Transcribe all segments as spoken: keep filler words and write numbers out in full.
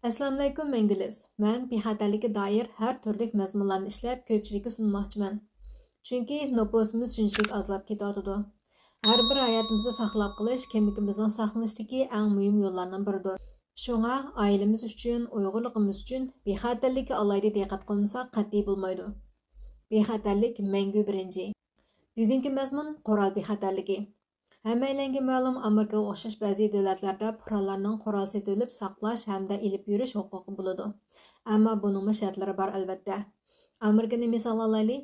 ئەسسالامۇئەلەيكۇم، مەن گۈلىز. مەن بىخەتەرلىككە دائىر ھەر تۈرلۈك مەزمۇنلارنى ئىشلەپ، كۆپچىلىككە سۇنماقچىمەن. چۈنكى نوپۇسىمىز شۇنچىلىك ئازلاپ كېتىۋاتىدۇ. ھەر بىر ھاياتىمىزنى ساقلاپ قېلىش كىملىكىمىزنىڭ ساقلىنىشىدىكى ئەڭ مۇھىم يوللارنىڭ بىرىدۇر. شۇڭا ئائىلىمىز ئۈچۈن، ئۇيغۇرلۇقىمىز ئۈچۈن بىخەتەرلىككە ئالاھىدە دىققەت قىلمىساق قەتئىي بولمايدۇ. بىخەتەرلىك مەڭگۈ بىرىنچى. بۈگۈنكى مەزمۇن قورال بىخەتەرلىكى. ھەممەيلەنگە مەلۇم، ئامېرىكىغا ئوخشاش بەزى دۆلەتلەردە پۇقرالارنىڭ قورال سېتىۋېلىپ ساقلاش ھەمدە ئېلىپ يۈرۈش ھوقۇقى بولىدۇ. ئەمما بۇنىڭمۇ شەرتلىرى بار، ئەلۋەتتە. ئامېرىكىنى مىسال ئالايلى.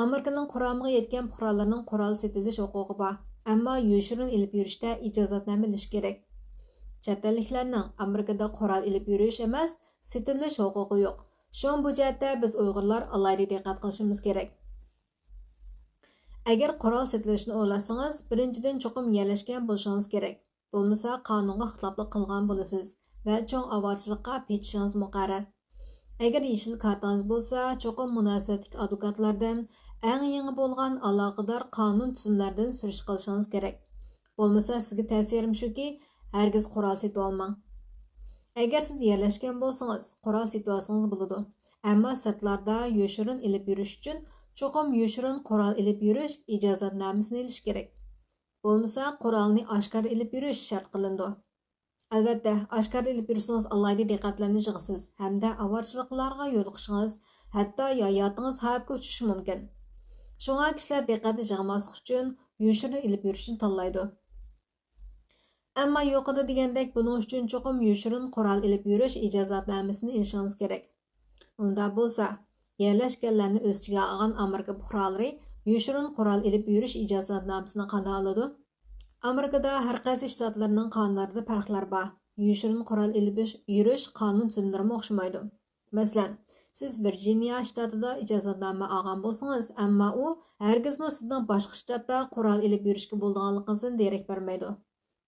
ئامېرىكىنىڭ قۇرامىغا يەتكەن پۇقرالارنىڭ قورال سېتىۋېلىش ھوقۇقى بار، ئەمما يوشۇرۇن ئېلىپ يۈرۈشتە ئىجازەتنامە ئېلىش كېرەك. چەت ئەللىكلەرنىڭ ئامېرىكىدا قورال ئېلىپ يۈرۈش ئەمەس، سېتىۋېلىش ھوقۇقى يوق. شۇڭا بۇ جەھەتتە بىز ئۇيغۇرلار ئالاھىدە دىققەت قىلىشىمىز كېرەك. ئەگەر قورال سېتىۋېلىشنى ئويلاشسىڭىز، بىرىنچىدىن، چوقۇم يەرلەشكەن بولۇشىڭىز كېرەك. بولمىسا، قانۇنغا خىلاپلىق قىلغان بولىسىز ۋە چوڭ ئاۋارىچىلىققا پېتىشىڭىز مۇقەررەر. ئەگەر يېشىل كارتىڭىز بولسا، چوقۇم مۇناسىۋەتلىك ئادۋوكاتلاردىن، ئەڭ يېڭى بولغان ئالاقىدار قانۇن تۈزۈملەردىن سۈرۈشتە قىلىشىڭىز كېرەك. بولمىسا، سىزگە تەۋسىيەم شۇكى، ھەرگىز قورال سېتىۋالماڭ. ئەگەر سىز يەرلەشكەن بولسىڭىز، قورال سېتىۋالسىڭىز بولىدۇ. ئەمما سىرتلاردا يوشۇرۇن ئېلىپ يۈرۈش ئۈچۈن چوقۇم يوشۇرۇن قورال ئېلىپ يۈرۈش ئىجازەتنامىسىنى ئېلىش كېرەك. بولمىسا، قورالنى ئاشكارا ئېلىپ يۈرۈش شەرت قىلىنىدۇ. ئەلۋەتتە، ئاشكارا ئېلىپ يۈرسىڭىز، ئالاھىدە دىققەتلەرنى يىغىسىز ھەمدە ئاۋارىچىلىقلارغا يولۇقۇشىڭىز، ھەتتا ھاياتىڭىز خەۋپكە ئۇچرىشى مۇمكىن. شۇڭا كىشىلەر دىققەتنى يىغماسلىق ئۈچۈن يوشۇرۇن ئېلىپ يۈرۈشنى تاللايدۇ. ئەمما يۇقىرىدا دېگەندەك، بۇنىڭ ئۈچۈن چوقۇم يوشۇرۇن قورال ئېلىپ يۈرۈش ئىجازەتنامىسىنى ئېلىشىڭىز كېرەك. ئۇنداق بولسا، يەرلەشكەنلەرنى ئۆز ئىچىگە ئالغان ئامېرىكا پۇقرالىرى يوشۇرۇن قورال ئېلىپ يۈرۈش ئىجازەتنامىسىنى قانداق ئالىدۇ؟ ئامېرىكىدا ھەر قايسى شتاتلىرىنىڭ قانۇنلىرىدا پەرقلەر بار. يوشۇرۇن قورال ئېلىپ يۈرۈش قانۇن تۈزۈملىرىمۇ ئوخشىمايدۇ. مەسىلەن، سىز ۋىرجىنىيە شتاتىدا ئىجازەتنامە ئالغان بولسىڭىز، ئەمما ئۇ ھەرگىزمۇ سىزنىڭ باشقا شتاتتا قورال ئېلىپ يۈرۈشكە بولىدىغانلىقىڭىزدىن دېرەك بەرمەيدۇ.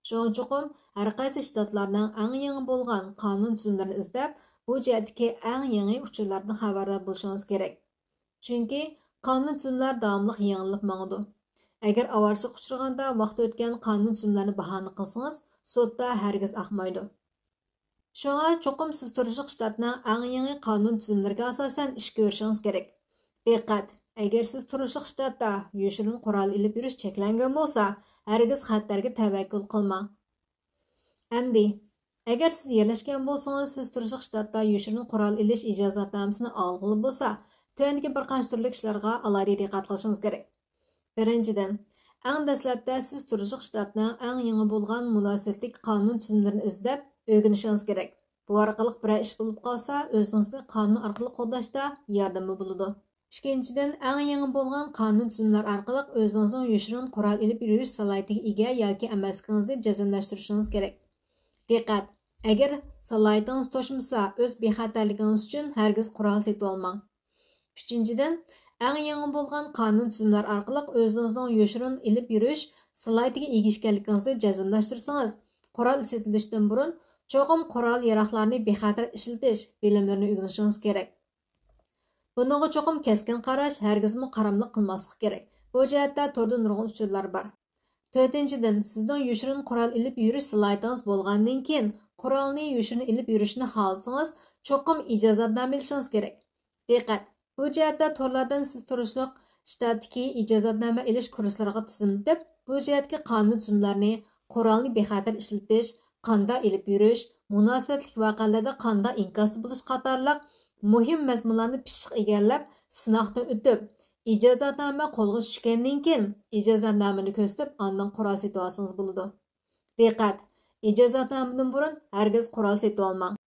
شۇڭا چوقۇم ھەر قايسى شتاتلارنىڭ ئەڭ يېڭى بولغان قانۇن تۈزۈملىرىنى ئىزدەپ، بۇ جەھەتتىكى ئەڭ يېڭى ئۇچۇرلاردىن خەۋەردار بولۇشىڭىز كېرەك. چۈنكى قانۇن تۈزۈملەر داۋاملىق يېڭىلىنىپ ماڭىدۇ. ئەگەر ئاۋارىچىلىققا ئۇچرىغاندا ۋاقتى ئۆتكەن قانۇن تۈزۈملەرنى باھانە قىلسىڭىز، سوتتا ھەرگىز ئاقمايدۇ. شۇڭا چوقۇم سىز تۇرۇشلۇق شتاتنىڭ ئەڭ يېڭى قانۇن تۈزۈملىرىگە ئاساسەن ئىش كۆرۈشىڭىز كېرەك. دىققەت! ئەگەر سىز تۇرۇشلۇق شتاتتا يوشۇرۇن قورال ئېلىپ يۈرۈش چەكلەنگەن بولسا، ھەرگىز خەتەرگە تەۋەككۈل قىلماڭ. ئەمدى، ئەگەر سىز يەرلەشكەن بولسىڭىز، سىز تۇرۇشلۇق شتاتتا يوشۇرۇن قورال ئېلىش ئىجازەتنامىسىنى ئالغىلى بولسا، تۆۋەندىكى بىر قانچە تۈرلۈك ئىشلارغا ئالاھىدە دىققەت قىلىشىڭىز كېرەك. بىرىنچىدىن، ئەڭ دەسلەپتە سىز تۇرۇشلۇق شتاتنىڭ ئەڭ يېڭى بولغان مۇناسىۋەتلىك قانۇن تۈزۈملىرىنى ئىزدەپ ئۆگىنىشىڭىز كېرەك. بۇ ئارقىلىق بىرەر ئىش بولۇپ قالسا، ئۆزىڭىزنى قانۇن ئارقىلىق قوغداشتا ياردىمى بولىدۇ. ئىككىنچىدىن، ئەڭ يېڭى بولغان قانۇن تۈزۈملەر ئارقىلىق ئۆزىڭىزنىڭ يوشۇرۇن قورال ئېلىپ يۈرۈش سالاھىيىتىگە ئىگە ياكى ئەمەسلىكىڭىزنى جەزملەشتۈرۈشىڭىز كېرەك. دىققەت! ئەگەر سالاھىيىتىڭىز توشمىسا، ئۆز بىخەتەرلىكىڭىز ئۈچۈن ھەرگىز قورال سېتىۋالماڭ. ئۈچىنچىدىن، ئەڭ يېڭى بولغان قانۇن تۈزۈملەر ئارقىلىق ئۆزىڭىزنىڭ يوشۇرۇن ئېلىپ يۈرۈش سالاھىيىتىگە ئىگە ئىكەنلىكىڭىزنى جەزملەشتۈرسىڭىز، قورال سېتىۋېلىشتىن بۇرۇن چوقۇم قورال-ياراغلارنى بىخەتەر ئىشلىتىش بىلىملىرىنى ئۆگىنىشىڭىز كېرەك. بۇنىڭغا چوقۇم كەسكىن قاراش، ھەرگىزمۇ قاراملىق قىلماسلىق كېرەك. بۇ جەھەتتە توردا نۇرغۇن ئۇچۇرلار بار. تۆتىنچىدىن، سىزنىڭ يوشۇرۇن قورال ئېلىپ يۈرۈش سالاھىيىتىڭىز بولغاندىن كېيىن، قورالنى يوشۇرۇن ئېلىپ يۈرۈشنى خالىسىڭىز، چوقۇم ئىجازەتنامە ئېلىشىڭىز كېرەك. دىققەت! بۇ جەھەتتە تورلاردىن سىز تۇرۇشلۇق شتاتتىكى ئىجازەتنامە ئېلىش كۇرسلىرىغا تىزىملىتىپ، بۇ جەھەتتىكى قانۇن تۈزۈملەرنى، قورالنى بىخەتەر ئىشلىتىش، قانداق ئېلىپ يۈرۈش، مۇناسىۋەتلىك ۋەقەلەردە قانداق ئىنكاستا بولۇش قاتارلىق مۇھىم مەزمۇنلارنى پىششىق ئىگىلەپ، سىناقتىن ئۆتۈپ، ئىجازەتنامە قولغا چۈشكەندىن كېيىن، ئىجازەتنامىنى كۆرسىتىپ، ئاندىن قورال سېتىۋالسىڭىز بولىدۇ. دىققەت! ئىجازەتنامىدىن بۇرۇن ھەرگىز قورال سېتىۋالماڭ.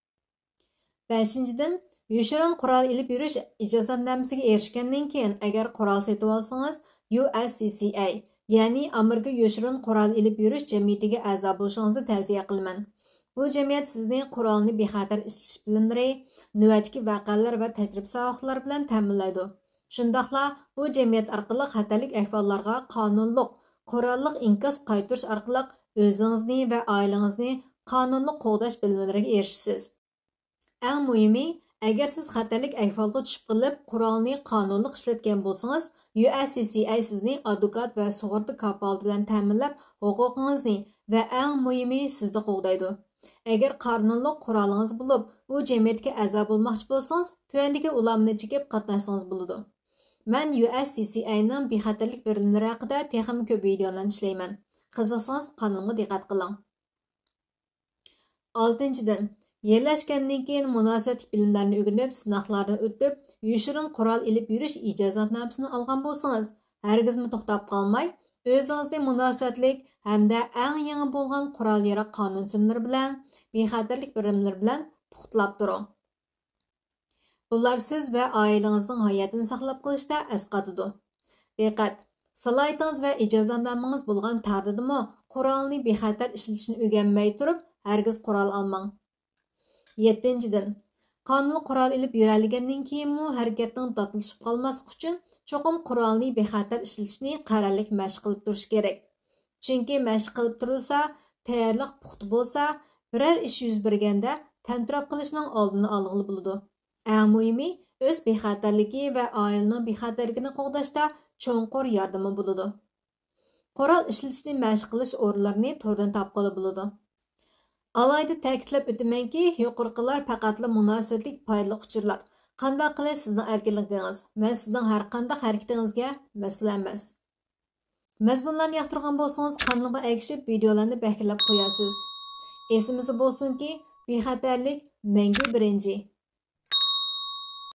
بەشىنچىدىن، يوشۇرۇن قورال ئېلىپ يۈرۈش ئىجازەتنامىسىگە ئېرىشكەندىن كېيىن، ئەگەر قورال سېتىۋالسىڭىز، يۇ ئەس سى سى ئەي، يەنى ئامېرىكا يوشۇرۇن قورال ئېلىپ يۈرۈش جەمئىيىتىگە ئەزا بولۇشىڭىزنى تەۋسىيە قىلىمەن. بۇ جەمئىيەت سىزنى قورالنى بىخەتەر ئىشلىتىش بىلىملىرى، نۆۋەتتىكى ۋەقەلەر ۋە تەجرىبە-ساۋاقلار بىلەن تەمىنلەيدۇ. شۇنداقلا بۇ جەمئىيەت ئارقىلىق خەتەرلىك ئەھۋاللارغا قانۇنلۇق، قوراللىق ئىنكاس قايتۇرۇش ئارقىلىق ئۆزىڭىزنى ۋە ئائىلىڭىزنى قانۇنلۇق قوغداش بىلىملىرىگە ئېرىشىسىز. ئەڭ مۇھىمى، ئەگەر سىز خەتەرلىك ئەھۋالغا چۈشۈپ قېلىپ، قورالنى قانۇنلۇق ئىشلەتكەن بولسىڭىز، يۇ ئەس سى سى ئەي سىزنى ئادۋوكات ۋە سۇغۇرتا كاپالىتى بىلەن تەمىنلەپ، ھوقۇقىڭىزنى ۋە ئەڭ مۇھىمى سىزنى قوغدايدۇ. ئەگەر قانۇنلۇق قورالىڭىز بولۇپ، بۇ جەمئىيەتكە ئەزا بولماقچى بولسىڭىز، تۆۋەندىكى ئۇلانمىنى چېكىپ قاتناشسىڭىز بولىدۇ. مەن يۇ ئەس سى سى ئاي نىڭ بىخەتەرلىك بىرىملىرى ھەققىدە تېخىمۇ كۆپ ۋىدېئولارنى ئىشلەيمەن. قىزىقسىڭىز قانىلىمغا دىققەت قىلىڭ. ئالتىنچىدىن، يەرلەشكەندىن كېيىن مۇناسىۋەتلىك بىلىملەرنى ئۆگىنىپ، سىناقلاردىن ئۆتۈپ، يوشۇرۇن قورال ئېلىپ يۈرۈش ئىجازەتنامىسىنى ئالغان بولسىڭىز، ھەرگىزمۇ توختاپ قالماي، ئۆزىڭىزنى مۇناسىۋەتلىك ھەمدە ئەڭ يېڭى بولغان قورال-ياراغ قانۇن تۈزۈملىرى بىلەن، بىخەتەرلىك بىرىملىرى بىلەن پۇختىلاپ تۇرۇڭ. بۇلار سىز ۋە ئائىلىڭىزنىڭ ھاياتىنى ساقلاپ قېلىشتا ئەسقاتىدۇ. دىققەت! سالاھىيىتىڭىز ۋە ئىجازەتنامىڭىز بولغان تەقدىردىمۇ، قورالنى بىخەتەر ئىشلىتىشنى ئۆگەنمەي تۇرۇپ، ھەرگىز قورال ئالماڭ. يەتتىنچىدىن، قانۇنلۇق قورال ئېلىپ يۈرەلىگەندىن كېيىنمۇ ھەرىكەتنىڭ داتلىشىپ قالماسلىقى ئۈچۈن، چوقۇم قورالنى بىخەتەر ئىشلىتىشنى قەرەللىك مەشىق قىلىپ تۇرۇش كېرەك. چۈنكى مەشىق قىلىپ تۇرۇلسا، تەييارلىق پۇختا بولسا، بىرەر ئىش يۈز بەرگەندە تەمتىرەپ قېلىشنىڭ ئالدىنى ئالغىلى بولىدۇ. ئەڭ مۇھىمى، ئۆز بىخەتەرلىكى ۋە ئائىلىنىڭ بىخەتەرلىكىنى قوغداشتا چوڭقۇر ياردىمى بولىدۇ. قورال ئىشلىتىشنى مەشىق قىلىش ئورۇنلىرىنى توردىن تاپقىلى بولىدۇ. ئالاھىدە تەكىتلەپ ئۆتىمەنكى، يۇقىرىقىلار پەقەتلا مۇناسىۋەتلىك پايدىلىق ئۇچۇرلار. قانداق قىلىش سىزنىڭ ئەركىنلىكىڭىز، مەن سىزنىڭ ھەر قانداق ھەرىكىتىڭىزگە مەسئۇل ئەمەس. مەزمۇنلارنى ياقتۇرغان بولسىڭىز، قانىلىمغا ئەگىشىپ ۋىدېئولارنى بەكرىلەپ قويارسىز. ئېسىمىزدە بولسۇنكى، بىخەتەرلىك مەڭگۈ بىرىنچى.